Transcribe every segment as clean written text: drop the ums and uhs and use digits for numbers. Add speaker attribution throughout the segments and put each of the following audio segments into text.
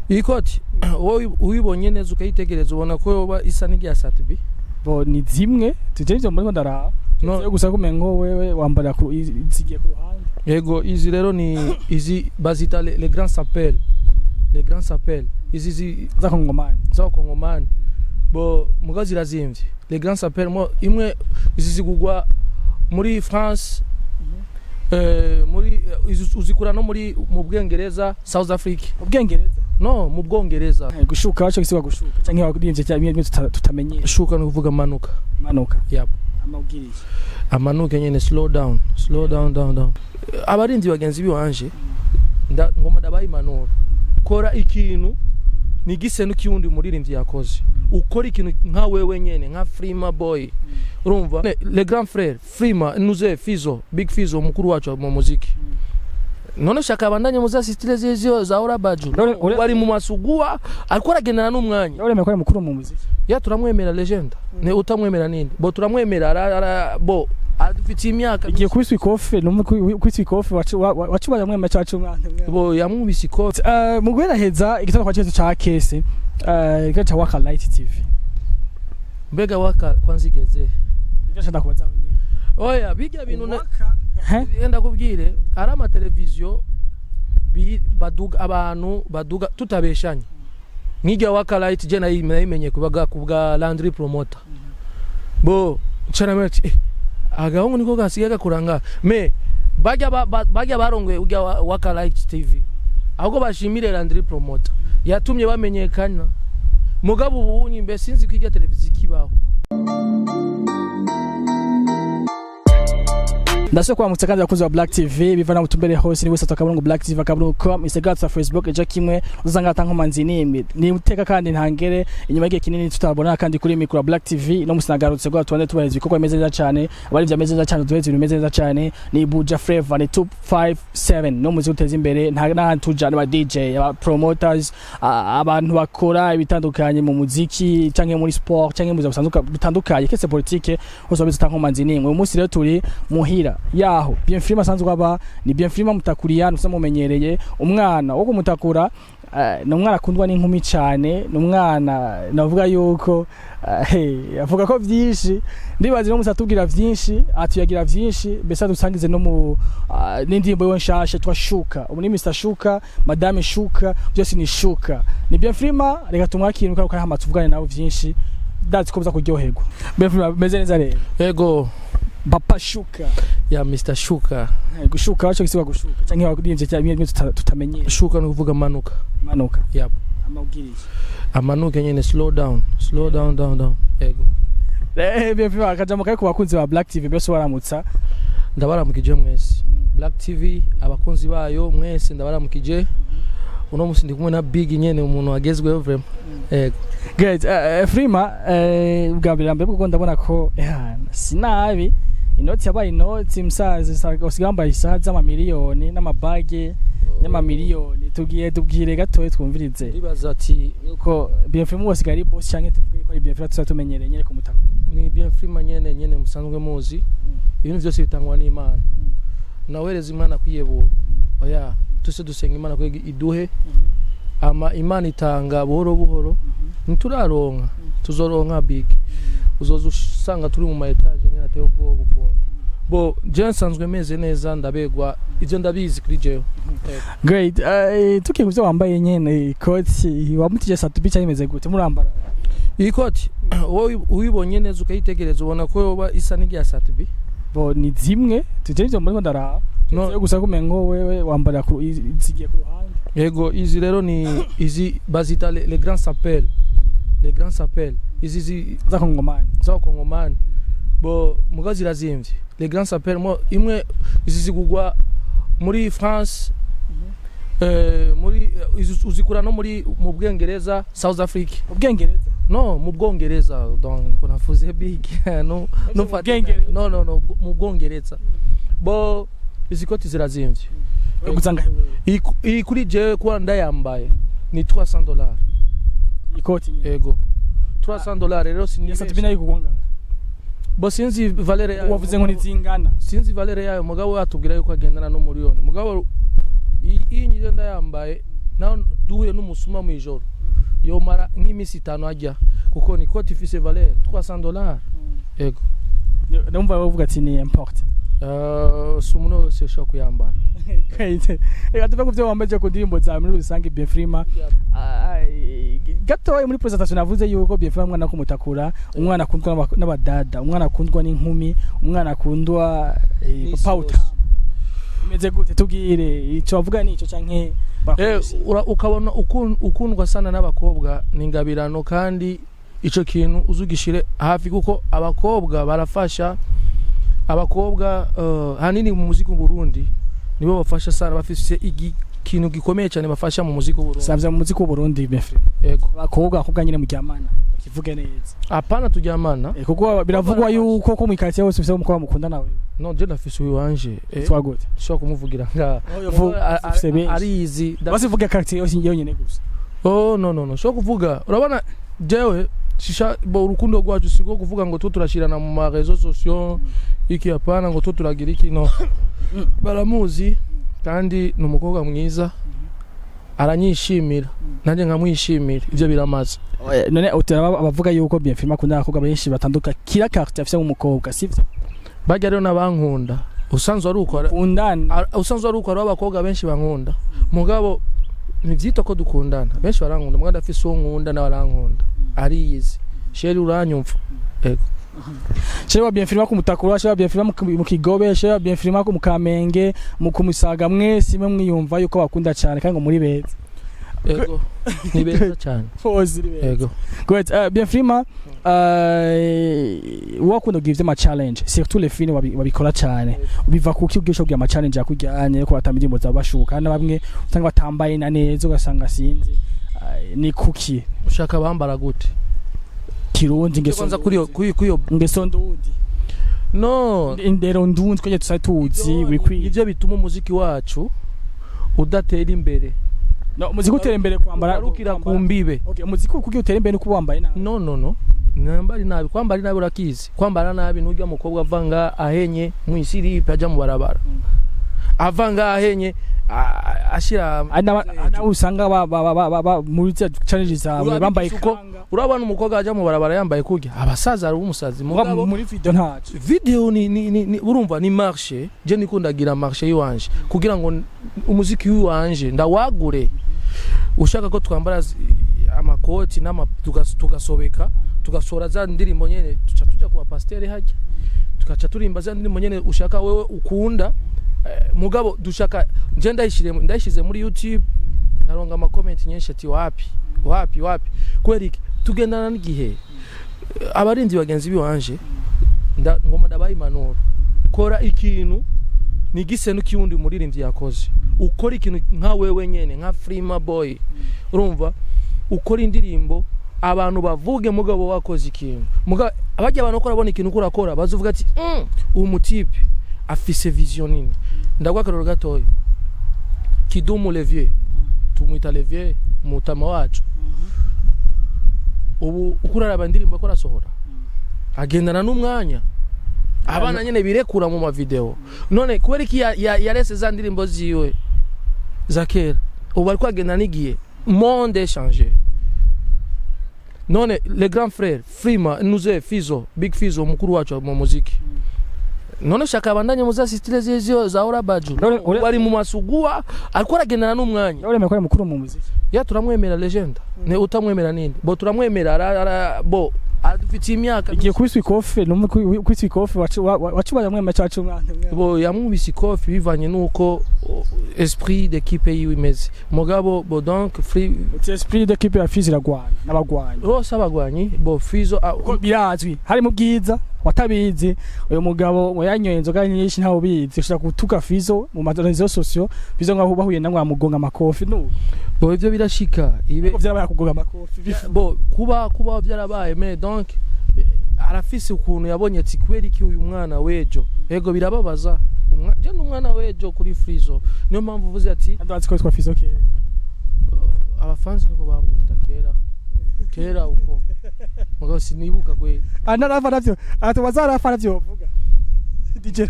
Speaker 1: Iyi koti, wowe uyibonye neza ukayitegereza, ubona ko yoba isa n'irya Sat-B.
Speaker 2: Bo ni zimwe tuje ivyo muri ndaraba.
Speaker 1: No.
Speaker 2: No gusa kumengo wewe wambara ku zigiye ku ruhande.
Speaker 1: Yego, izi rero ni izi bazita les grands sapeurs, les grands sapeurs izi
Speaker 2: z'akongomani.
Speaker 1: Z'abakongomani. Bo muga zirazimvye, les grands sapeurs. Mo imwe izi zigugwa muri France, muri izi uzikura no muri mu Bwongereza, South Africa.
Speaker 2: Ubwengereza?
Speaker 1: No, mu Bwongereza.
Speaker 2: Gushuka waco gisigwa gushuka canke wakurimvye cyane bimwe tutamenyera?
Speaker 1: Shuka ni kuvuga manuka.
Speaker 2: Manuka.
Speaker 1: Yep.
Speaker 2: Amabwiriza.
Speaker 1: Amanuke nyene, slow down, slow down, down, down. Abarinzi bagenzi biwanje, ngoma ndabaha impanuro: kora ikintu nigise n'ukiwundi muririmbyi yakoze, ukora ikintu nka wewe nyene, nka Frima Boy. Urumva, le grand frère Frima nuze Fizo, Big Fizo, mukuru wacu mu muziki. None shaka abandanye muza style zizio za Ora Baju. Bari mu masugua, ariko aragendana n'umwanya.
Speaker 2: Uremeye ko ari mukuru mu muziki?
Speaker 1: Ya, turamwemera, legend. Ne utamwemera ninde? Bo turamwemera, bo adufitiye imyaka.
Speaker 2: Igiye kubiswa ikofe numva kubiswa ikofe wacu bayamwema cyacu umwana.
Speaker 1: Bo yamwubise ikofe.
Speaker 2: Mu guheraheza igitabo kwa cyetu ca kese, igikorwa ca Waka Light TV.
Speaker 1: Mbega Waka kwanza igeze?
Speaker 2: Nivyo nshaka kubaza nyine.
Speaker 1: Oya, bijya bintu
Speaker 2: Waka.
Speaker 1: Enda kubwire, ari amateleviziyo baduga abantu, baduga tutabeshanye. Nk'ijya Waka Light, je nayimenye kubaga kubwa Landry Promoter. Bo ncaramera ati agahungu niko gasigaye gakuranga me bajya bajya barongoye ujya Waka Light TV. Ahubwo bashimire Landry Promoter yatumye bamenyekana. Mugabo ubu mbe sinzi ko ijya televiziyo ikibaho.
Speaker 2: Ndashe kuramutsa kandi abakunzi ba Black TV biva na mutumbere hose, ni wese akaburungu Black TV akaburungu com, Instagram na Facebook ejo kimwe uzanga atankomanzi nimwe ni uteka. Kandi ntangere inyuma y'igihe kinini tutabona kandi kuri mikro ya Black TV no musinagarutse gwa tubanze tubahereza ibikorwa bimeze neza cyane, abari bya neza cyane, duheze ibintu bimeze neza cyane. Ni Buja Flavor, ni 257 no muzi uteza imbere, nta n'ahantu tuja n'aba DJ, aba promoters, abantu bakora ibitandukanye mu muziki canke muri sport canke mu buzima busanzwe bitandukanye kese politike hose babizi atankomanzi nimwe. Uyu munsi rero turi muhira yaho Bien Frima asanzwe aba, ni Bien Frima Mutakuriya musa mumenyereye, umwana wo kumutakura. Ni umwana akundwa n'inkumi cyane, ni umwana navuga yuko hey, avuga ko vyinshi, ndibaza no musa tubwira vyinshi, atuyagira vyinshi, mbese adusangize no mu n'indirimbo yiwe nshasha twa Shuka. Ubu ni Mr Shuka, Madame Shuka, byose ni Shuka, ni Bien Frima. Reka tumwakire nuko hama tuvugane nawe vyinshi, ndazi ko biza kuryoherwa. Bien Frima, meze neza rero?
Speaker 1: Yego.
Speaker 2: Papa Shuka.
Speaker 1: Ya, Mr Shuka.
Speaker 2: Gushuka waco gisigwa gushuka canke wakurimvye cyane bimwe tutamenyera?
Speaker 1: Shuka ni kuvuga manuka.
Speaker 2: Manuka.
Speaker 1: Yep.
Speaker 2: Amabwiriza.
Speaker 1: Amanuke nyene, slow down, slow down, down, down. Yego.
Speaker 2: Bien Frima, akajambo kari ku bakunzi ba Black TV byose waramutsa.
Speaker 1: Ndabaramukije mwese, Black TV abakunzi bayo mwese ndabaramukije. Uno musi ndi kumwe na Big nyene, umuntu agezweho vraiment. Yego.
Speaker 2: Great. Frima, bwa mbere mbere kuko ndabona ko sinabi inoti yabaye inoti, musaza usigaye wambaye isaha z'amamiliyoni n'amabage y'amamiliyoni. Tugiye tubwire gatoya twumvirize.
Speaker 1: Ndibaza ati
Speaker 2: yuko Bien Frima usigaye ari boss canke tuvuge ko ari Bien Frima tuba tumenyereye nyene ku mutaka?
Speaker 1: Ni Bien Frima nyene nyene musanzwe muzi. Ibintu byose bitangwa n'Imana, nawereza Imana kwiyebura. Oya, tuse dusenga Imana ko iduhe, ama Imana itanga buhoro buhoro. Ntituraronka, tuzoronka. Big uzoza usanga turi mu ma étage nyene ateye ubwoba ukuntu. Bo je nsanzwe meze neza, ndabegwa, ivyo ndabizi kuri jewe.
Speaker 2: Great. Tukiye kuvyo wambaye nyene, ikoti wamutije Sat-B cyangwa imeze gute murambara?
Speaker 1: Iyi koti, wowe uyibonye neza ukayitegereza, ubona ko yoba isa n'irya Sat-B.
Speaker 2: Bo ni zimwe tuje ivyo muri ndaraba.
Speaker 1: No.
Speaker 2: No gusa kumengo wewe wambara ku zigiye ku ruhande.
Speaker 1: Yego, izi rero ni izi bazita les grands sapeurs, les grands sapeurs izi
Speaker 2: z'akongomani.
Speaker 1: Z'abakongomani. Bo muga zirazimvye, les grands sapeurs. Mo imwe izi zigugwa muri France, muri izi uzikura no muri mu Bwongereza, South Africa.
Speaker 2: Ubwengereza?
Speaker 1: No, mu Bwongereza. Donc niko navuze, Big, no no.
Speaker 2: Bwongereza.
Speaker 1: No, no, no, mu Bwongereza. Bo izi koti zirazimvye.
Speaker 2: Guzanga?
Speaker 1: Iyi kuri jewe kuba ndayambaye ni $300.
Speaker 2: Ikoti nyene?
Speaker 1: Yego, $300 rero.
Speaker 2: Ya Sat-B nayo kugwanga?
Speaker 1: Bo sinzi valeur yayo.
Speaker 2: Wavuze ngo nizingana.
Speaker 1: Sinzi valeur yayo, mugabo atubwira yuko agendana n'umuriyoni. Mugabo iyi nyine ndayambaye. Naho duhuye n'umusuma mu ijoro, yomara nk'iminsi 5 ajya, kuko ni koti ifise valeur $300. Ego.
Speaker 2: Ndumva bavuga ati ni importe.
Speaker 1: Si umuntu wese ushobora kuyambara.
Speaker 2: Reka tuve ku byo wambaye, ku ndirimbo zawe muri rusange. Bienfrima, gatoya muri presentation navuze yuko Bienfrima umwana kumutakura, umwana akundwa n'abadada, umwana akundwa n'inkumi, umwana akundwa
Speaker 1: N'isi
Speaker 2: papa
Speaker 1: yose.
Speaker 2: utamu. Imeze gute? Tubwire ico bavuga nico canke
Speaker 1: Ukabona ukundwa sana n'abakobwa ni ingabirano, kandi ico kintu uzugishire hafi, kuko abakobwa barafasha. Abakobwa hanini mu muziki w'u Burundi nibo bafasha sana, bafise ikintu gikomeye cyane bafasha mu muziki w'u Burundi.
Speaker 2: Savye mu muziki w'u Burundi, Bienfrima,
Speaker 1: Yego.
Speaker 2: abakobwa nyine muryamana, kivuge neza.
Speaker 1: Hapana, turyamana.
Speaker 2: Kuko biravugwa yuko ko mu quartier hose ufise umukobwa mukunda nawe.
Speaker 1: No, je ndafise uwanje.
Speaker 2: Twa gute?
Speaker 1: Ushobora kumuvugira nga
Speaker 2: Ufise benshi.
Speaker 1: Arizi.
Speaker 2: Basi vuga quartier yose yonyene gusa.
Speaker 1: Oh, no, no, no, sho kuvuga. Urabona jewe shisha bo, urukundo rwacu siko kuvuga ngo tu turashirana mu ma réseaux sociaux iki, hapana, ngo tu turagira iki, no. Baramuzi, kandi ni umukobwa mwiza, aranyishimira nanjye nkamwishimira, ivyo biramaze.
Speaker 2: Oya, none utera abavuga yuko Bienfrima akunda abakobwa benshi batanduka kila quartier afise umukobwa, sivyo?
Speaker 1: Barya rero n'abankunda usanzwe ari uko
Speaker 2: Kundana.
Speaker 1: Usanzwe ari uko hariho abakobwa benshi bankunda, mugabo ntivyitwa ko dukundana. Benshi barankunda, mugabo ndafise uwo nkunda nawe arankunda, ariyizi. Chérie, uranyumva? Ego.
Speaker 2: Chérie wa Bienfrima kumutakura, chérie wa Bienfrima mu Kigobe, chérie wa Bienfrima mu Kamenge, mu Kumusaga, mwese imwe mwiyumva yuko bakunda cyane kandi ngo muri beza.
Speaker 1: Ego, ni beza cyane.
Speaker 2: Bose ni beza.
Speaker 1: Ego.
Speaker 2: Great. Bienfrima, wakunda kugira ivy'ama challenge, surtout les filles babikora cyane. Biva kuki ubwisho bwa ama challenge yakujyanye ko batamba indirimbo zawe bashuka, na bamwe usanga batambaye na neza, ugasanga sinzi. Ni kuki?
Speaker 1: Ushaka bambara gute?
Speaker 2: Kirundi, ngeso.
Speaker 1: Kwanza kuri iyo
Speaker 2: Ngeso ndundi.
Speaker 1: No.
Speaker 2: Indero ndundi twaje tusa tuzi wikwiye.
Speaker 1: Ivyo bituma umuziki wacu udatera imbere.
Speaker 2: No, umuziki utera imbere kwambara
Speaker 1: Ugarukira ku mbibe.
Speaker 2: Okay, umuziki kugira utere imbere nuko wambaye nabi.
Speaker 1: No, no, no, nambari nabi, kwambara nabi urakizi. Kwambara nabi nurya mukobwa avanga ahenye mwisiripe aja mu barabara, avanga ahenye ashira
Speaker 2: Ari nawe usanga ba muri za challenge zawe
Speaker 1: Urabona
Speaker 2: bambaye
Speaker 1: uko
Speaker 2: ikanga.
Speaker 1: Urabona umukobwa aja mu barabara yambaye kurya abasaza, ari umusazi. Mugabo
Speaker 2: muri video ntaco.
Speaker 1: Video ni urumva ni marché. Je nikundagira marché yiwanje kugira ngo umuziki wiwanje ndawagure. Ushaka ko twambara amakoti n'ama tugasobeka, tugasohora za ndirimbo nyene, tuca tuja kuba pasiteri hajya, tugaca turimba za ndirimbo nyene ushaka wewe ukunda. Mugabo dushaka nje ndayishize muri YouTube, nkaronga ama comment nyinshi ati wapi, wapi, wapi. Kubera iki? Tugendana n'igihe. Abarinzi bagenzi biwanje ngoma ndabaha impanuro: kora ikintu nigise n'ukiwundi umuririmbyi yakoze, ukora ikintu nka wewe nyene, nka Frima Boy. Urumva, ukora indirimbo abantu bavuge, mugabo wakoze ikintu, mugabo abajya abantu ko urabona ikintu uko urakora bazovuga ati uyu mu type afise vision nini." Ndaguha akarorero gatoya: Kidumu Levier, tumwita Levier, umutama wacu. Ubu uko uraraba indirimbo ko arasohora, agendana n'umwanya, abana nyene birekura mu mavideo. None kubera iki yarese za ndirimbo ziwe za kera? Ubu ariko agendana n'igihe, monde est changé. None le grand frère Frima nuze Fizo, Big Fizo, mukuru wacu mu muziki, none ushaka abandanye muza style zizo za Ora Baju? Bari mu masugua, ariko aragendana n'umwanya.
Speaker 2: Uremeye ko ari mukuru mu muziki?
Speaker 1: Ya, turamwemera, legend. Ne utamwemera ninde? Bo turamwemera, bo adufitiye imyaka.
Speaker 2: Igiye kubiswa ikofe numva kubiswa ikofe wacubaye mwema cacu umwana.
Speaker 1: Bo yamwubise ikofi bivanye nuko esprit d'équipe yiwe imeze, mugabo bo donc free.
Speaker 2: Uti esprit d'équipe ya Fizo iragwana n'abagwanyi.
Speaker 1: Bose abagwanyi bo Fizo
Speaker 2: Kuko birazwi hari mu bwiza watabizi, uyu mugabo ngo yanyoye inzoga nyinshi, ntawe ubizi, ushobora gutuka Fizo mu ma réseaux sociaux, Fizo ngaho bahuye namwe amugonga amakofi nu.
Speaker 1: Bo ivyo birashika ibe.
Speaker 2: Ko vyarabaye kugonga amakofi?
Speaker 1: Bo kuba byarabaye, mais donc arafise ukuntu yabonye ati kubera iki uyu mwana wejo. Ego, birababaza. Je n'umwana wejo kuri Frizo, niyo mpamvu uvuze ati
Speaker 2: Kandi bazi ko yitwa Fizo kera.
Speaker 1: Abafanzi niko bamwita kera kera uko, mugabo sinibuka kweli.
Speaker 2: Anarafa navyo atubaza, arafa navyo bavuga DJ.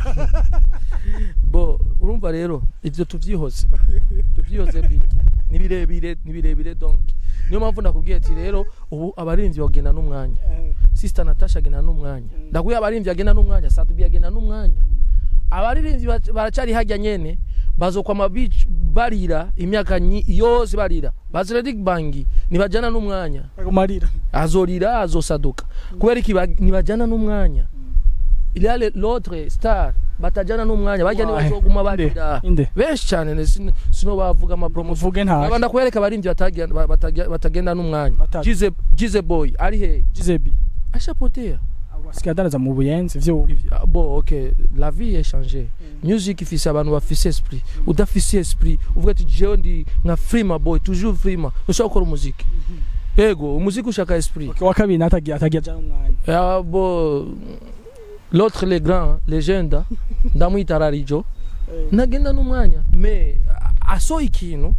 Speaker 1: Bo urumva rero ivyo tuvyihoze, tuvyihoze biki. Ni birebire, ni birebire. Donc niyo mpamvu ndakubwiye ati rero ubu abaririmbyi bagenda n'umwanya. Sister Natasha agenda n'umwanya. Ndakubwiye, abaririmbyi agenda n'umwanya, Satubi agenda n'umwanya. Abaririmbyi baracari hajya nyene, bazokwama barira imyaka yose barira. Baziredic Bangi ntibajana n'umwanya.
Speaker 2: Agumarira.
Speaker 1: Azorira, azosaduka. Kubera iki? Ntibajana n'umwanya. Il y a l'autre star batajana n'umwanya, bajya ntibazoguma barira.
Speaker 2: Inde?
Speaker 1: Benshi cyane, sino bavuga ama promotion.
Speaker 2: Uvuge nta.
Speaker 1: Aba ndakwereka abaririmbyi batagenda n'umwanya.
Speaker 2: Batatu.
Speaker 1: Jize Boy ari he?
Speaker 2: Gizebi.
Speaker 1: Ashapotea.
Speaker 2: Asigaye adandaza mu Buyenzi vyo.
Speaker 1: Ah, bon, ok, la vie est changée. Music ifise abantu bafise esprit. Udafise esprit, uvuga ati jewe ndi nka Frima Boy, toujours Frima, ushobora gukora umuziki? Ego, umuziki ushaka esprit.
Speaker 2: Okay, wa kabiri atagiye ajana umwanya.
Speaker 1: Ah, bon, l'autre, le grand legende, ndamwita Rarijo, ntagenda n'umwanya, mais asohoye ikintu,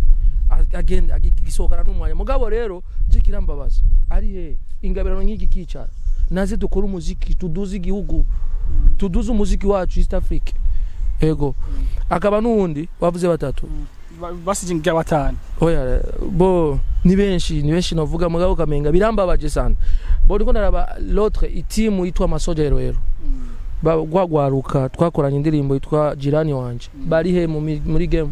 Speaker 1: agenda agisohokana n'umwanya. Mugabo rero je kirambabaza, ari he ingabirano nk'iki kicara naze dukore umuziki, tuduze igihugu, tuduze umuziki wacu East Africa. Ego, akaba n'uwundi wavuze batatu.
Speaker 2: Basije ngira batanu.
Speaker 1: Oya, bo ni benshi, ni benshi navuga, mugabo kamenga birambabaje sana. Bo ndiko ndaraba l'autre itimu yitwa Masoja Herohero, gwagwaruka twakoranye indirimbo yitwa Jirani Wanje, bari he muri game?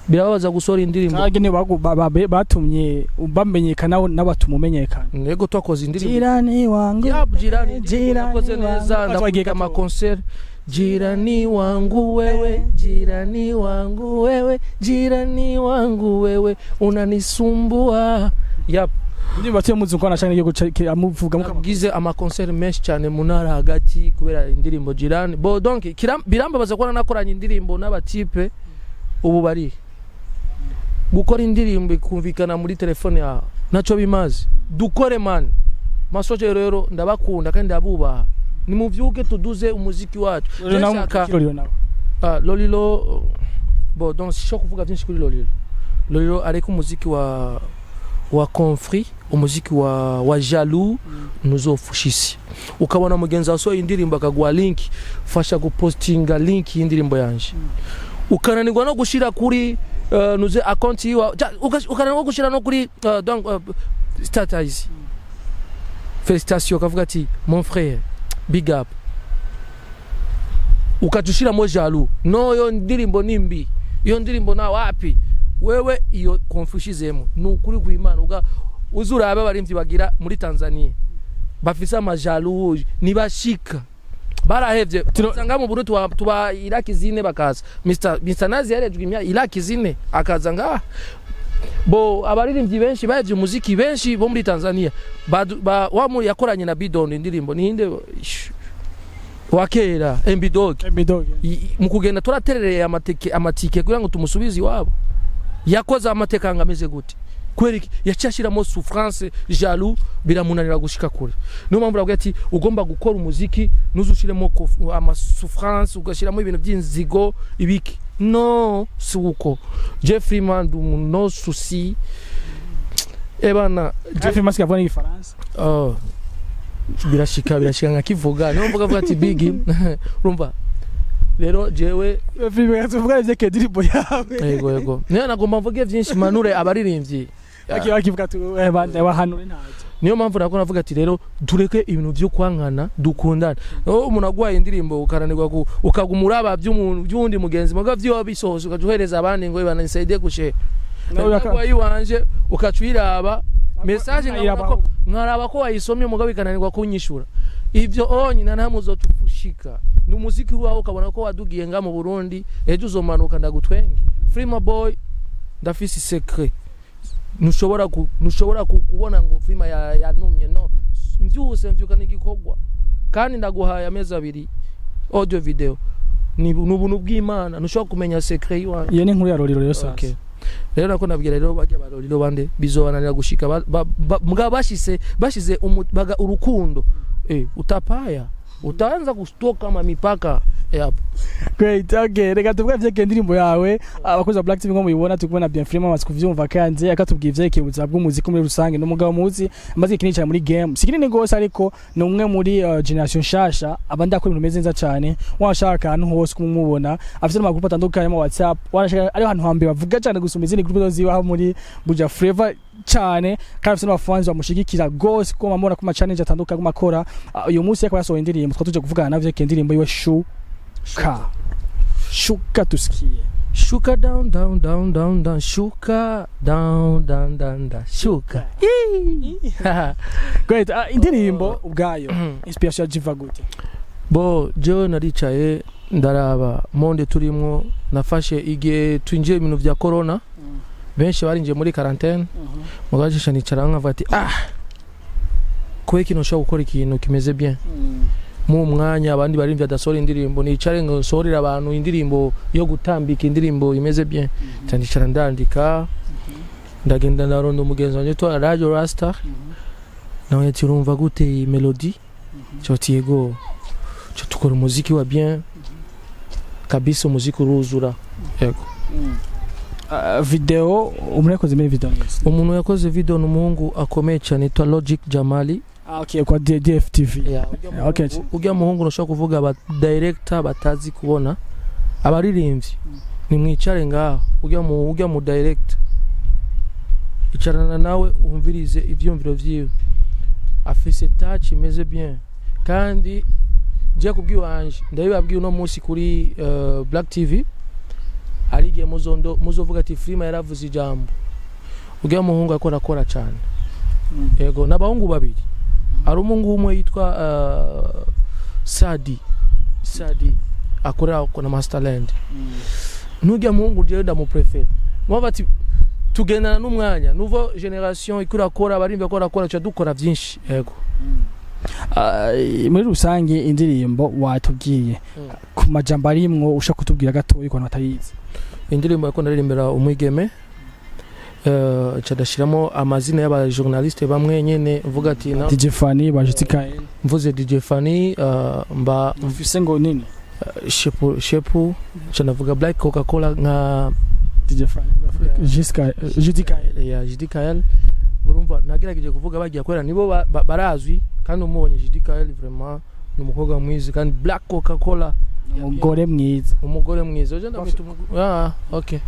Speaker 1: Birababaza gusohora indirimbo.
Speaker 2: Canke ni batumye bamenyekana n'abatuma umenyekana.
Speaker 1: Nego, twakoze indirimbo.
Speaker 2: Jirani wangu.
Speaker 1: Yap, Jirani, indirimbo
Speaker 2: Jirani
Speaker 1: yakoze
Speaker 2: wangu.
Speaker 1: neza.
Speaker 2: Twagiye
Speaker 1: Ndakubita
Speaker 2: gato.
Speaker 1: ama concert. Jirani wangu wewe, jirani wangu wewe, jirani wangu wewe, unanisumbua. Yap.
Speaker 2: Ndirimbo batuye muzungu na cyane igihugu amuvuga mukama.
Speaker 1: Nagize ama concert menshi cyane mu ntara hagati kubera indirimbo Jirani. Bo donc birambabaza kubona nakoranye indirimbo n'abatipe ubu bari gukora indirimbo ikumvikana muri telefone yawe, naco bimaze. Dukore man. Masoje rero, ndabakunda kandi ndabubaha. Nimuvyuke tuduze umuziki wacu.
Speaker 2: Lolilo nawe.
Speaker 1: Nshaka
Speaker 2: Lolilo nawe.
Speaker 1: Ah, Lolilo, bon, donc sishobora kuvuga byinshi kuri Lolilo. Lolilo ariko umuziki wa conflit, umuziki wa jaloux ntuzofushisi. Ukabona mugenzi wawe asohoye indirimbo akaguha link, fasha gupostinga link y'indirimbo yanje, ukananirwa no gushira kuri nuze account yiwa, ukananirwa gushira no kuri donc status félicitation, ukavuga ati mon frère, big up, ukadushiramo jaloux. No, iyo ndirimbo ni mbi, iyo ndirimbo na wapi. Wewe iyo conflit ushizemo, ni ukuri kw'Imana, uga uzurabe abarimvyi bagira muri Tanzania bafise ama jaloux, nibashika barahevye. Usanga mu Burundi tuba iraki zine bakaza. Mr Nazi yarejwe imya iraki zine akaza ngaha. Bo abaririmbyi benshi bahevye umuziki, benshi bo muri Tanzania. Wa muri yakoranye na Bidon indirimbo ninde wa kera, MB Dog.
Speaker 2: Dog.
Speaker 1: Mu kugenda turaterereye amatike kugira ngo tumusubize iwabo. Yakoze amateka ngo ameze gute? Kubera iki? Yaciye ashiramo souffrance, jaloux, biramunanira gushika kure. Niyo mpamvu uravuga ati ugomba gukora umuziki ntuzushiremo ama souffrance, ugashyiramo ibintu by'inzigo ibiki. No si uko. Jeffrey Mandu no souci ebana.
Speaker 2: Hafi masike avuga n'igifaransa.
Speaker 1: Oh, birashika, birashika nkakivuga. Niyo mvuga avuga ati big. Urumva rero jewe
Speaker 2: tuvuga ivyo indirimbo yawe.
Speaker 1: Yego, yego, niyo nagomba mvuge byinshi, manure abaririmbyi.
Speaker 2: Bakivuga tu bande bahanure ntacyo.
Speaker 1: Niyo mpamvu nako navuga ati rero tureke ibintu byo kwankana, dukundane. Oh, umuntu agwaye indirimbo ukaranirwa ukaguma uraba by'umuntu by'uwundi mugenzi, muga vyo bisohose ukaja uhereza abandi ngo ibana nisaidie gushe.
Speaker 2: Nawe
Speaker 1: Nagwaye iwanje ukaca uyiraba message, nkabona ko nkaraba ko wayisomye, mugabo ikananirwa kunyishura. Ivyo onye nta namwe uzotufushika. Ni umuziki wawe, ukabona ko wadugiye nga mu Burundi, ejo uzomanuka ndagutwenge. Frima Boy, ndafise secret. Ntushobora kubona ngo Frima yanumye. No mvyuse mvyuka n'igikorwa, kandi ndaguhaye amezi 2 audio video, ni ubuntu bw'Imana. Ntushobora kumenya secret yiwanje.
Speaker 2: Iyo ni inkuru ya Roriro rero sasa.
Speaker 1: Okay. Rero nako nabwira rero bajya baroriro bande bizobananira gushika mugabo bashize urukundo, utapaya. Utaanza kustoka ma mipaka yapo.
Speaker 2: Great, okay. Reka tuvuge vyerekeye indirimbo yawe. Abakozi ba Black TV, nko mubibona, turi kumwe na Bienfrima, amaze kuvyumva kandi akatubwira ivyerekeye ubuzima bw'umuziki muri rusange. Ni umugabo muzi amaze igihe kinini cyane muri game, si kinini gose, ariko ni umwe muri generation nshasha abandi akora ibintu bimeze neza cyane. Washaka ahantu hose kumubona afite n'amagrupe atandukanye mu WhatsApp, wanashaka ari ahantu hambere bavuga cyane gusumba izindi groupe zose zibaho muri Buja Flavor cyane, kandi afite n'abafanzi bamushigikira gose, kuko bamubona ku ma challenge atandukanye aguma akora. Uyu munsi yakaba yasohoye indirimbo, twaba tuje kuvugana navyo vyerekeye indirimbo yiwe Shuka. Shuka tusikie.
Speaker 1: Shuka down down down down down, shuka down down down down, shuka. Yee.
Speaker 2: Great. Indirimbo ubwayo, inspiration ya jiva gute?
Speaker 1: Bo jewe naricaye ndaraba monde turimwo. Nafashe igihe twinjiye ibintu vya corona, benshi barinjiye muri quarantaine, mugabo nicara nkavuga ati: "Ah, kubera ikintu nshobora gukora ikintu kimeze bien mu mwanya abandi barimvye adasohora indirimbo, nicare ngo nsohorere abantu indirimbo yo gutambika, indirimbo imeze bien." Nca nicara ndandika, ndagenda ndaronda umugenzi wanje twa Radio Rasta, nawe ati: "Urumva gute iyi melody?" Cyo ati: "Yego." Cyo tukora umuziki wa bien kabisa, umuziki uruzura, yego.
Speaker 2: Video, umuntu yakoze muri video neza?
Speaker 1: Umuntu yakoze video ni umuhungu akomeye cyane yitwa Logic Jamali.
Speaker 2: Ah, okay, kwa DFTV.
Speaker 1: Yeah.
Speaker 2: Okay.
Speaker 1: Ujya muhungu urashobora kuvuga aba director batazi kubona abaririmbyi, nimwicare ngaho, ujya mu director, icarana nawe wumvirize ivyumviro vyiwe, afise touch imeze bien. Kandi je kubwiwanje ndabibabwiye uno munsi kuri Black TV, hari igihe muzondo muzovuga ati Frima yaravuze ijambo. Ujya muhungu akora akora cyane. Yego, n'abahungu babiri, hari umuhungu umwe yitwa Sadi Sadi akorera na Masterland. Nujya muhungu jewe ndamuprefera, mwaba ati tugendana n'umwanya, nouveau generation ikurakora, abarimbi bakora akora, tuca dukora byinshi, yego.
Speaker 2: Muri rusange indirimbo watubwiye ku majambo arimwo, ushaka kutubwira gatoya ku bantu batayizi?
Speaker 1: Indirimbo yakunda ndarimbira umwigeme, ca ndashiramo amazina y'aba journaliste bamwe nyene, mvuga ati na
Speaker 2: DJ Fanny ba Jessica.
Speaker 1: Mvuze DJ Fanny, mba
Speaker 2: mfise ngo nini?
Speaker 1: Shepu Shepu, ca ndavuga Black Coca Cola nka
Speaker 2: DJ Fanny, Jessica, Jessica.
Speaker 1: Ya JDKL. Murumva nagerageje kuvuga bagiye kubera nibo barazwi, kandi umubonye JDKL vraiment ni umukobwa mwiza, kandi Black Coca Cola.
Speaker 2: Umugore mwiza.
Speaker 1: Umugore mwiza uje ndamwita ah, okay.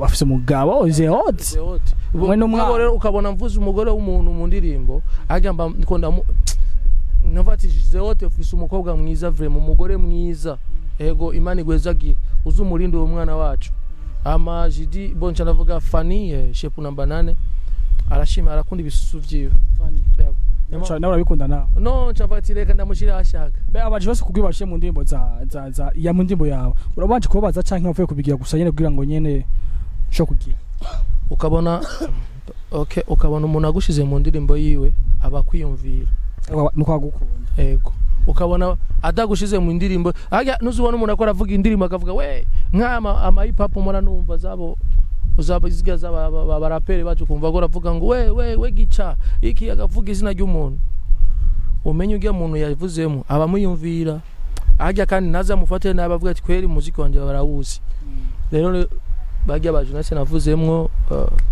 Speaker 2: Afise umugabo Zeot.
Speaker 1: Zeot.
Speaker 2: Umwe n'umwana.
Speaker 1: Mugabo rero ukabona mvuze umugore w'umuntu mu ndirimbo, ajya mba ndiko ndamu navuga ati: "Zeote ufise umukobwa mwiza vraiment, umugore mwiza, ego, Imana igwezagira, uze umurinde uwo mwana wacu." Ama Jidi bonca ndavuga Fanny, shepu namba 8, arashima, arakunda ibisusu vyiwe. Yego.
Speaker 2: Nawe urabikunda nawe?
Speaker 1: No, ncavuga ati reka ndamushira ashaka.
Speaker 2: Be abaje bose kubwira bashiye mu ndirimbo za ya mu ndirimbo yawe, urabanje kubabaza canke wavuye kubigira gusa nyene kugira ngo nyene sho kugira?
Speaker 1: Ukabona, okay, ukabona umuntu agushize mu ndirimbo yiwe aba kwiyumvira.
Speaker 2: Nuko agukunda.
Speaker 1: Ego, ukabona atagushize mu ndirimbo harya ntuzubona umuntu akora avuga indirimbo akavuga we nk'ama ama hip hop mora numva zabo uzaba ziga zaba abaraperi bacu, kumva ko aravuga ngo we we we gica iki, akavuga izina ry'umuntu, umenye ujya muntu yavuzemo abamuyumvira harya, kandi ntazamufate nabi, avuga ati kweri umuziki wanje barawuzi. Rero bajya ba journaliste navuzemwo,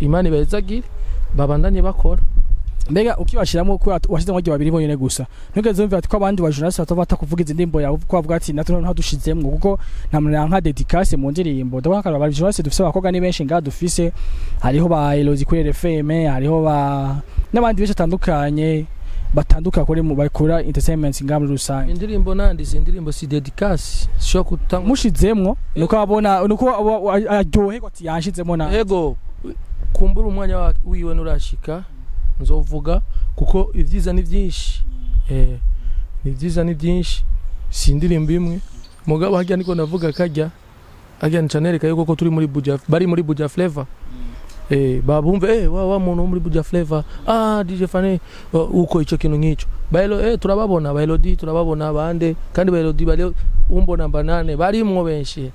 Speaker 1: Imana ibahezagire, babandanye bakora.
Speaker 2: Mbega ukibashiramo ko washizemo bagiye babiri bonyene gusa, ntugeze wumva ati ko abandi ba journaliste batava batakuvuga izi ndirimbo yawe, ko bavuga ati natwe noneho dushizemwo, kuko nta muntu yanka dédicace mu ndirimbo? Ndabona ko aba journaliste dufise abakobwa ni benshi ngaha dufise, hariho ba Elodie kuri RFM, hariho ba n'abandi benshi batandukanye batanduka kuri mu bakora entertainment ngaha muri rusange.
Speaker 1: Indirimbo nanditse, indirimbo si dédicace, sishobora gutanga.
Speaker 2: Mushizemwo nuko abona nuko aryoherwa ati yanshizemo na
Speaker 1: Ego, kumbura umwanya wiwe nurashika nzovuga, kuko ibyiza ni byinshi, ni byiza ni byinshi, si indirimbo imwe. Mugabo harya niko navuga kajya harya nica nereka yuko ko turi muri Buja, bari muri Buja Flavor, babumve wa muntu wo muri Buja Flavor, ah, DJ Fanny, uko ico kintu nk'ico Baelo, turababona ba Elodie, turababona bande, kandi ba Elodie bari umbo namba 8 barimwo benshi.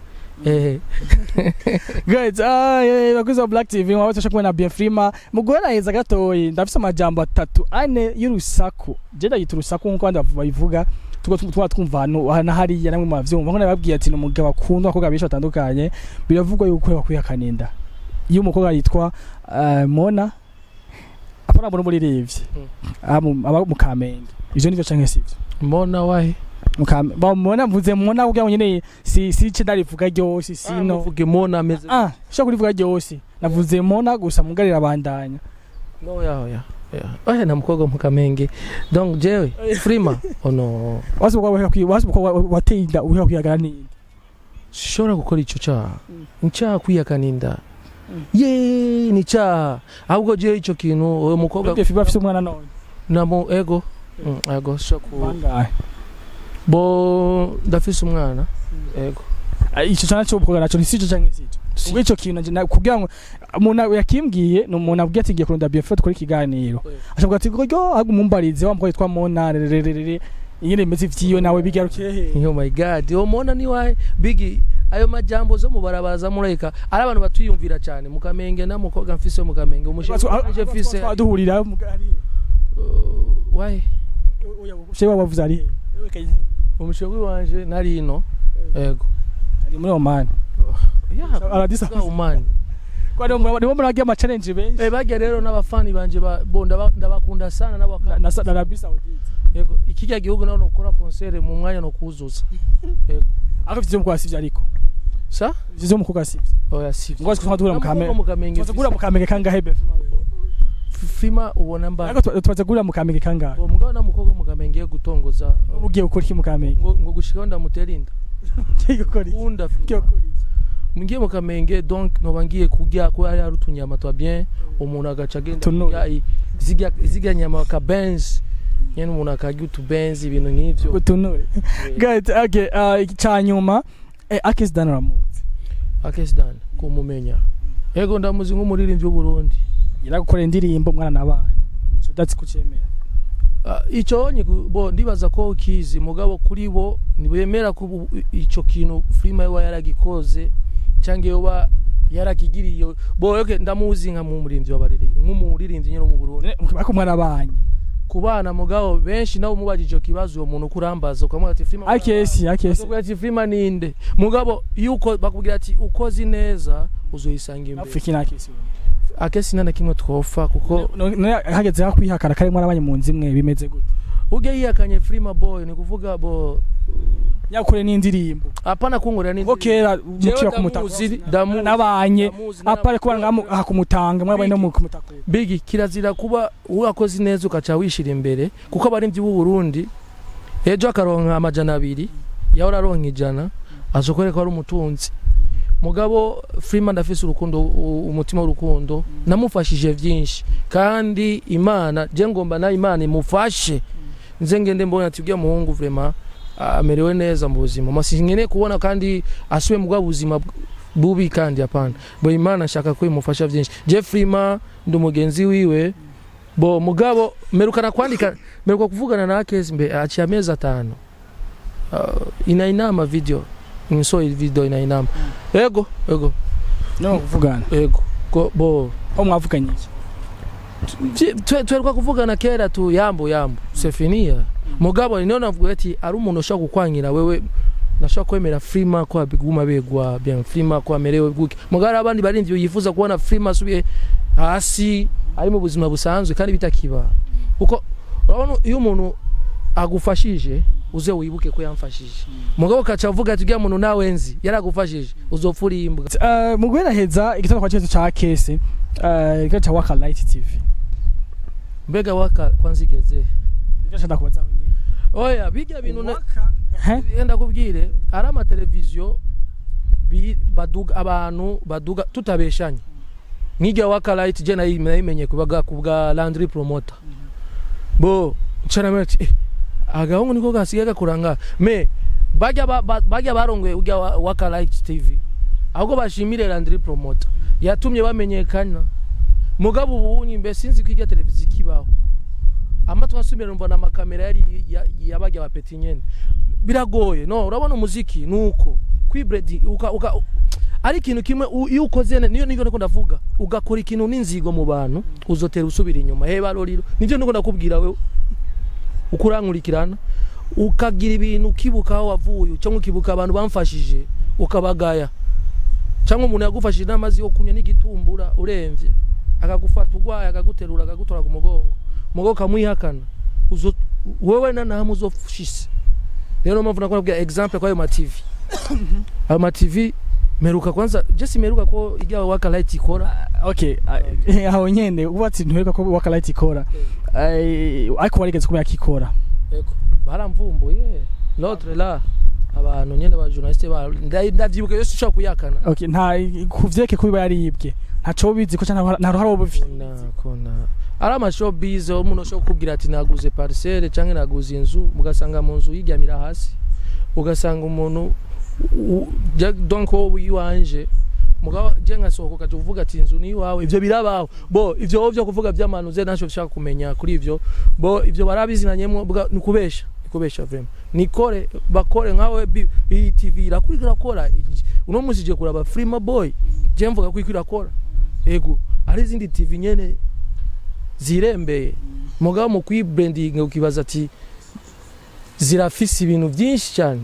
Speaker 2: Guys, bakuzi wa Black TV, mwaba tusha kumwe na Bienfrima. Muguheraheza gatoyi, ndafise amajambo atatu ane y'urusaku. Je ndayita urusaku nkuko abandi babivuga. Tuko tuba twumva hano na hariya, namwe mwavyumva. Nko nababwiye ati ni umugabo akundwa abakobwa benshi batandukanye. Biravugwa yuko bakwihakana inda iyo umukobwa yitwa Mona, apana muri muririmbyi, aba mu Kamenge. Ivyo nivyo canke sivyo?
Speaker 1: Mbona wahe?
Speaker 2: Ba Mona, mvuze Mona kugira ngo nyene si ice ndarivuga ryose sino.
Speaker 1: Muvuge Mona ameze.
Speaker 2: Ah, ushobora kurivuga ryose. Navuze Mona gusa, mugarira bandanya.
Speaker 1: No, ya ya ya, oya, na mukobwa mu Kamenge. Donc jewe Frima, oh no.
Speaker 2: Wasi umukobwa wasi umukobwa wateye inda uheruka kwihagana n'inda.
Speaker 1: Sishobora gukora ico caha. Ni kwihakana inda ye, ni cyaha. Ahubwo jewe ico kintu, uwo mukobwa
Speaker 2: Bienfrima afise umwana none?
Speaker 1: Namo ego. Ego sho ku
Speaker 2: Bangahe?
Speaker 1: Bo ndafise umwana, ego.
Speaker 2: Ah, ico cana cyo umukobwa naco ni sico canke sico? Ubwo ico kintu nanje kugira ngo umuntu yakimbwiye, ni umuntu abwiye ati ngiye kurondera Bienfrima dukore ikiganiro, ashavuga ati ryo ahubwo umumbarize wa mukobwa yitwa Mona rererere ingene bimeze ivyiwe nawe bigarukiye he.
Speaker 1: Oh my God, uwo Mona ni wahe? Bigi ayo majambo zo mubarabaza mureka ari abantu batwiyumvira cyane mu Kamenge. Na mukobwa mfise mu Kamenge, umushinga wanje mfise.
Speaker 2: Twaduhurira ari
Speaker 1: Wahe?
Speaker 2: Shewe wavuze ari he?
Speaker 1: Umushinga wanje nari ino, ego.
Speaker 2: Ari muri Oman.
Speaker 1: Ya.
Speaker 2: Aradisa.
Speaker 1: Oman.
Speaker 2: Kwa nibo muragiye ama challenge benshi.
Speaker 1: Eh, barya rero n'abafani banje bo ndabakunda sana nabo.
Speaker 2: Na Arabie Saoudite.
Speaker 1: Yego, ikijya gihugu naho nokora concert mu mwanya no kuzuza.
Speaker 2: Ariko ivyo mukobwa sivyo ariko?
Speaker 1: Sa?
Speaker 2: Ivyo mukobwa sivyo?
Speaker 1: Oya, sivyo.
Speaker 2: Ngo twaba duhura mu Kamenge.
Speaker 1: Mu Kamenge.
Speaker 2: Tumaze guhura mu Kamenge kangahe, be?
Speaker 1: Frima ubona mba.
Speaker 2: Ariko tumaze guhura mu Kamenge kangahe?
Speaker 1: Uwo mugabo na mukobwa mu Kamenge yo gutongoza.
Speaker 2: Ugiye gukora iki mu Kamenge?
Speaker 1: Ngo gushikaho ndamutera inda.
Speaker 2: Ugiye gukora iki?
Speaker 1: Kunda.
Speaker 2: Ugiye gukora iki?
Speaker 1: Ngiye mu Kamenge, donc noba ngiye kurya ko hari utunyama twa bien, umuntu agaca agenda
Speaker 2: Tunure.
Speaker 1: kurya zirya nyama ka benz nyene, umuntu akarya utubenzi, ibintu nk'ivyo.
Speaker 2: Utunure. Good, okay, icanyuma, Akes Dan uramuzi?
Speaker 1: Akes Dan kumumenya, yego, ndamuzi nk'umuririmbyi w'Uburundi.
Speaker 2: Yaragukorera indirimbo mwana nabanye, ico udatsi kucemera?
Speaker 1: Ah, ico onye bo ndibaza ko ukizi, mugabo kuri bo ntibemera ko ico kintu Frima yoba yaragikoze cyangwa yoba yarakigiriye. Bo okay, ndamuzi nka mumuririmbyi w'abariri, nk'umuririmbyi nyene wo mu Burundi.
Speaker 2: Ariko mwarabanye?
Speaker 1: Kubana, mugabo benshi nawe umubajije ico kibazo, uwo muntu kurambaza ukamubwira ati Frima,
Speaker 2: Akesi, Akesi.
Speaker 1: bakubwira ati Frima ninde? Mugabo yuko bakubwira ati ukoze neza uzoyisanga imbere.
Speaker 2: Afrika na Akesi?
Speaker 1: Akesi nta na kimwe twofa kuko
Speaker 2: None hageze aho kwihakana kare mwarabanye mu nzu imwe, bimeze gute?
Speaker 1: Ujye yihakanye Frima Boy, ni kuvuga bo
Speaker 2: Yakoreye n'indirimbo.
Speaker 1: Hapana kungorera
Speaker 2: Kuko kera mukira kumutaka
Speaker 1: ndamuzi.
Speaker 2: nabanye
Speaker 1: Ndamuzi,
Speaker 2: apare kuba ngamu kumutanga mwabaye no mu kumutakura.
Speaker 1: Bigi kirazira kuba urakoze neza ukaca wishira imbere, kuko abarimvyi b'u Burundi ejo akaronka 200, yahora aronka 100, azokwereka ko ari umutunzi. Mugabo Frima ndafise urukundo, umutima w'urukundo, namufashije vyinshi kandi Imana je ngomba na Imana imufashe, nze ngende mbona ati ujya muhungu vraiment amerewe neza mu buzima. Masi nkeneye kubona kandi asubiye mu bwa buzima bubi kandi hapana. Bo Imana nshaka ko imufasha vyinshi. Je Frima ndi umugenzi wiwe. Bo mugabo merukana kwandika, meruka kuvugana na Akes mbe aciye amezi 5. Ina inama video nso video ina inama, ego ego.
Speaker 2: No kuvugana?
Speaker 1: Ego. Ko bo
Speaker 2: Aho mwavuganye iki?
Speaker 1: Tweruka kuvugana kera tu, yambo yambo, c'est fini. Mugabo niyo navuga ati ari umuntu ushobora kukwangira wewe, nashobora kwemera Frima ko abiguma begwa bien, Frima ko amerewe guke. Mugabo hari abandi barimvye yifuza kubona Frima asubiye hasi ari mu buzima busanzwe kandi bitakiba, kuko urabona iyo umuntu agufashije uze wibuke ko yamfashije. Mugabo ukaca uvuga ati uriya muntu nawe nzi yaragufashije, uzopfa uri imbwa.
Speaker 2: Mu guheraheza igitabo kwa cyezo ca Kese, igitabo ca Waka Light TV.
Speaker 1: Mbega Waka kwanza igeze?
Speaker 2: Ivyo nshaka kubaza aho nyene.
Speaker 1: Oya, bijya bintu
Speaker 2: He?
Speaker 1: Enda kubwire, ari amateleviziyo baduga abantu baduga tutabeshanye. Nk'irya Waka Light je nayimenye kubaga kubwa Landry Promoter. Bo ncanamenya ati agahungu niko gasigaye gakuranga me bajya bajya barongoye ujya Waka Light TV, ahubwo bashimire Landry Promoter yatumye bamenyekana. Mugabo ubunyi mbe sinzi ko irya televiziyo ikibaho, amatwi asubira numva na amakamera yari yabajya ba petit nyene. Biragoye no urabona umuziki nuko Kwibredi uka ari ikintu kimwe iyo ukoze niyo nivyo niko ndavuga, ugakora ikintu n'inzigo mu bantu, uzotera usubira inyuma. Heba roriro, nivyo niko ndakubwira. Wewe ukurankurikirana, ukagira ibintu ukibuka aho wavuye, cyangwa ukibuka abantu bamfashije ukabagaya, cyangwa umuntu yagufashije n'amazi yo kunywa n'igitumbura, uremvye akagufata urwaye, akaguterura, akagutora ku mugongo, mugongo ukamwihakana, uzo wewe na nahamwe uzofushise. Rero niyo mpamvu nakubwira exemple kwa ayo ma TV, ayo ma TV meruka kwanza je simeruka ko ijya Waka Light ikora.
Speaker 2: Okay, aho nyene ubatse ntuheruka ko Waka Light ikora, ariko warigeze kumenya ko ikora.
Speaker 1: Ego, baramvumbuye l'autre là, abantu nyene ba journaliste ba ndavyibuka yose ushobora kuyakana.
Speaker 2: Okay, nta kuvyeke kubiba yaribwe, ntaco bizi ko canke nta ruhara woba ufite.
Speaker 1: Kona ari ama showbiz, umuntu ashobora kukubwira ati naguze parcelle canke naguze inzu, mugasanga mu nzu yiryamira hasi, ugasanga umuntu donc wowe iwanje mugabo je nkasohoka ukaja uvuga ati inzu ni iwawe. Ivyo birabaho. Bo ivyo wowe vyo kuvuga vy'amanuze ntacyo ushaka kumenya kuri ivyo. Bo ivyo barabizinanyemwo, ni kubesha, ni kubesha vraiment. Nikore bakore nkawe iyi TV irakurikira irakora. Uno munsi je kuraba Frima Boy, je mvuga ko irakora. Ego, ari izindi TV nyene zirembeye, mugabo mu kwibranding ukibaza ati zirafise ibintu byinshi cyane,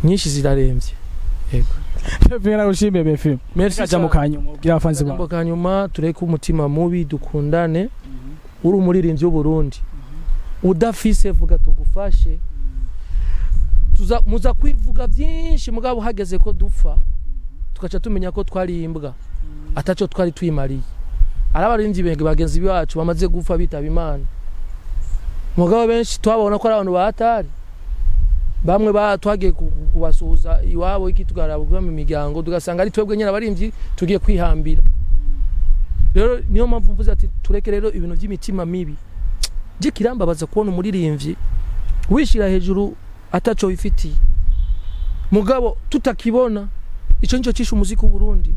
Speaker 1: nyinshi zirarembye. Yego.
Speaker 2: Bien, nagushimiye Befi.
Speaker 1: Merci.
Speaker 2: Kajambo kanyuma ubwira abafanzi
Speaker 1: Akajambo
Speaker 2: bawe.
Speaker 1: Kanyuma, tureke umutima mubi, dukundane. Uri umuririmbyi w'Uburundi udafise, vuga tugufashe. Muza kwivuga byinshi, mugabo hageze ko dupfa tugaca tumenya ko twari imbwa ataco twari twimariye. Ari abaririmbyi bagenzi bacu bamaze gupfa bitaba Imana, mugabo benshi twabona ko ari abantu bahatari. Bamwe twagiye kubasuhuza iwabo iki, tugaraba kuba mu miryango, tugasanga ari twebwe nyine abaririmbyi tugiye kwihambira. Rero niyo mpamvu mvuze ati tureke rero ibintu by'imitima mibi. Je kirambabaza kubona umuririmbyi wishira hejuru ataco wifitiye, mugabo tutakibona. Ico nico cishe umuziki w'Uburundi.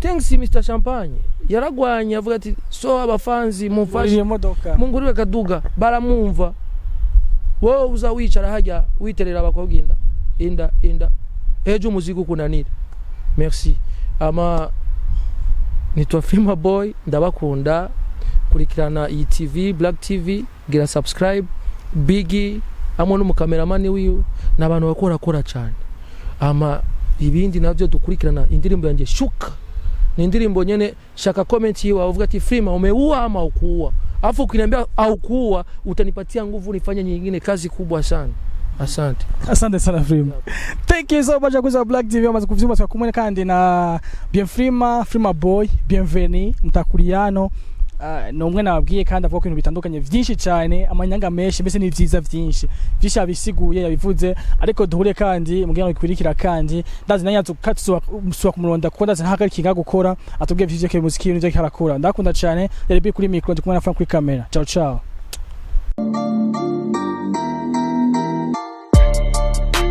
Speaker 1: Thanks Mr Champagne, yaragwanye avuga ati so abafanzi mumfashe
Speaker 2: Iyo modoka.
Speaker 1: Mungurire kaduga, baramwumva. Wowe uza wicara hajya witerera abakobwa inda inda inda, ejo umuziki ukunanira. Merci. Ama nitwa Frima Boy, ndabakunda. Kurikirana iyi TV Black TV, gira subscribe. Biggie hamwe n'umukameramani wiwe ni abantu bakorakora cyane. Ama ibindi navyo dukurikirana indirimbo yanjye Shuka, ni indirimbo nyene. Shaka comment hiyo, uvuga ati Frima umeua ama ukuua, afu ukiniambia aukuua utanipatia nguvu nifanye nyingine kazi kubwa sana. Asante.
Speaker 2: Asante sana Frima. Thank you so much abakunzi ba Black TV, amaze kuvyumva, twakumwe kandi na Bien Frima, Frima Boy, Bienvenue Mtakuriano. Ni umwe nababwiye kandi avuga ku bintu bitandukanye vyinshi cyane, amanyanga menshi, mbese ni vyiza vyinshi vyinshi yabisiguye, yabivuze. Ariko duhure kandi mugira ngo ikurikira, kandi ndazi nanya tuzuba kumuronda kuko ndazi ntahagarika gukora, atubwiye vyinshi vyerekeye umuziki n'ivyo ariko arakora. Ndakunda cyane. Yari kuri micro, ndi kumwe na Frank kuri kamera. Ciao ciao.